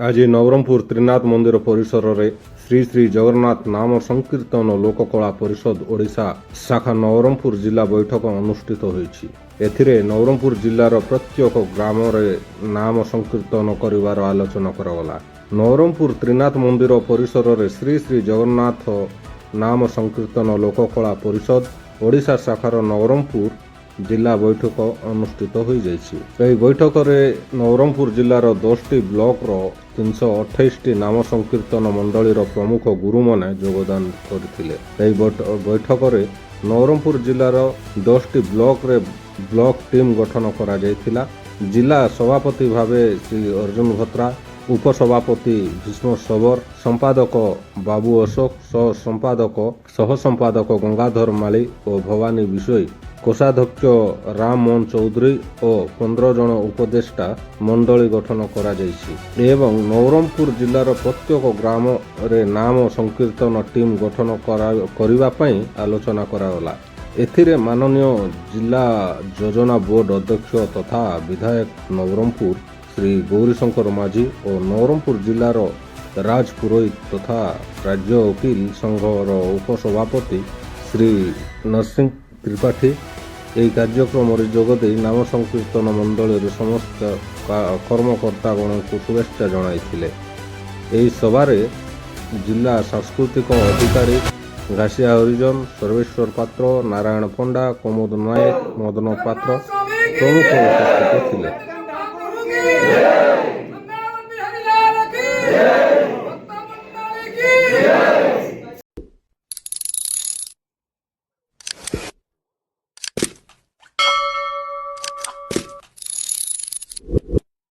ଆଜି ନବରଙ୍ଗପୁର ତ୍ରିନାଥ ମନ୍ଦିର ପରିସରରେ ଶ୍ରୀ ଶ୍ରୀ ଜଗନ୍ନାଥ ନାମ ସଂକୀର୍ତ୍ତନ ଲୋକକଳା ପରିଷଦ, ଓଡ଼ିଶା ଶାଖା, ନବରଙ୍ଗପୁର ଜିଲ୍ଲା ବୈଠକ ଅନୁଷ୍ଠିତ ହୋଇଛି। ଏଥିରେ ନବରଙ୍ଗପୁର ଜିଲ୍ଲାର ପ୍ରତ୍ୟେକ ଗ୍ରାମରେ ନାମ ସଂକୀର୍ତ୍ତନ କରିବାର ଆଲୋଚନା କରାଗଲା। ନବରଙ୍ଗପୁର ତ୍ରିନାଥ ମନ୍ଦିର ପରିସରରେ ଶ୍ରୀ ଶ୍ରୀ ଜଗନ୍ନାଥ ନାମ ସଂକୀର୍ତ୍ତନ ଲୋକକଳା ପରିଷଦ, ଓଡ଼ିଶା ଶାଖାର ନବରଙ୍ଗପୁର ଜିଲ୍ଲା ବୈଠକ ଅନୁଷ୍ଠିତ ହୋଇଯାଇଛି। ଏହି ବୈଠକରେ ନବରଙ୍ଗପୁର ଜିଲ୍ଲାର 10ଟି ବ୍ଲକର 328ଟି ନାମ ସଂକୀର୍ତ୍ତନ ମଣ୍ଡଳୀର ପ୍ରମୁଖ ଗୁରୁମାନେ ଯୋଗଦାନ କରିଥିଲେ। ଏହି ବୈଠକରେ ନବରଙ୍ଗପୁର ଜିଲ୍ଲାର 10ଟି ବ୍ଲକରେ ବ୍ଲକ ଟିମ୍ ଗଠନ କରାଯାଇଥିଲା। ଜିଲ୍ଲା ସଭାପତି ଭାବେ ଶ୍ରୀ ଅର୍ଜୁନ ଭତ୍ରା, ଉପସଭାପତି ଭୀଷ୍ମ ଶବର, ସମ୍ପାଦକ ବାବୁ ଅଶୋକ, ସହ ସମ୍ପାଦକ ଗଙ୍ଗାଧର ମାଳି ଓ ଭବାନୀ ବିଷୋଇ, କୋଷାଧ୍ୟକ୍ଷ ରାମ ମୋହନ ଚୌଧୁରୀ ଓ 15 ଜଣ ଉପଦେଷ୍ଟା ମଣ୍ଡଳୀ ଗଠନ କରାଯାଇଛି ଏବଂ ନବରଙ୍ଗପୁର ଜିଲ୍ଲାର ପ୍ରତ୍ୟେକ ଗ୍ରାମରେ ନାମ ସଂକୀର୍ତ୍ତନ ଟିମ୍ ଗଠନ କରିବା ପାଇଁ ଆଲୋଚନା କରାଗଲା। ଏଥିରେ ମାନନୀୟ ଜିଲ୍ଲା ଯୋଜନା ବୋର୍ଡ ଅଧ୍ୟକ୍ଷ ତଥା ବିଧାୟକ ନବରଙ୍ଗପୁର ଶ୍ରୀ ଗୌରୀଶଙ୍କର ମାଝୀ ଓ ନବରଙ୍ଗପୁର ଜିଲ୍ଲାର ରାଜ ପୁରୋହିତ ତଥା ରାଜ୍ୟ ଓକିଲ ସଂଘର ଉପସଭାପତି ଶ୍ରୀ ନରସିଂହ ତ୍ରିପାଠୀ ଏହି କାର୍ଯ୍ୟକ୍ରମରେ ଯୋଗଦେଇ ନାମ ସଂକୀର୍ତ୍ତନ ମଣ୍ଡଳୀର ସମସ୍ତ କର୍ମକର୍ତ୍ତାଗଣଙ୍କୁ ଶୁଭେଚ୍ଛା ଜଣାଇଥିଲେ। ଏହି ସଭାରେ ଜିଲ୍ଲା ସାଂସ୍କୃତିକ ଅଧିକାରୀ ଘାସିଆ ହରିଜନ, ସର୍ବେଶ୍ୱର ପାତ୍ର, ନାରାୟଣ ପଣ୍ଡା, କମୋଦ ନାୟକ, ମଦନ ପାତ୍ର ପ୍ରମୁଖ ଉପସ୍ଥିତ ଥିଲେ।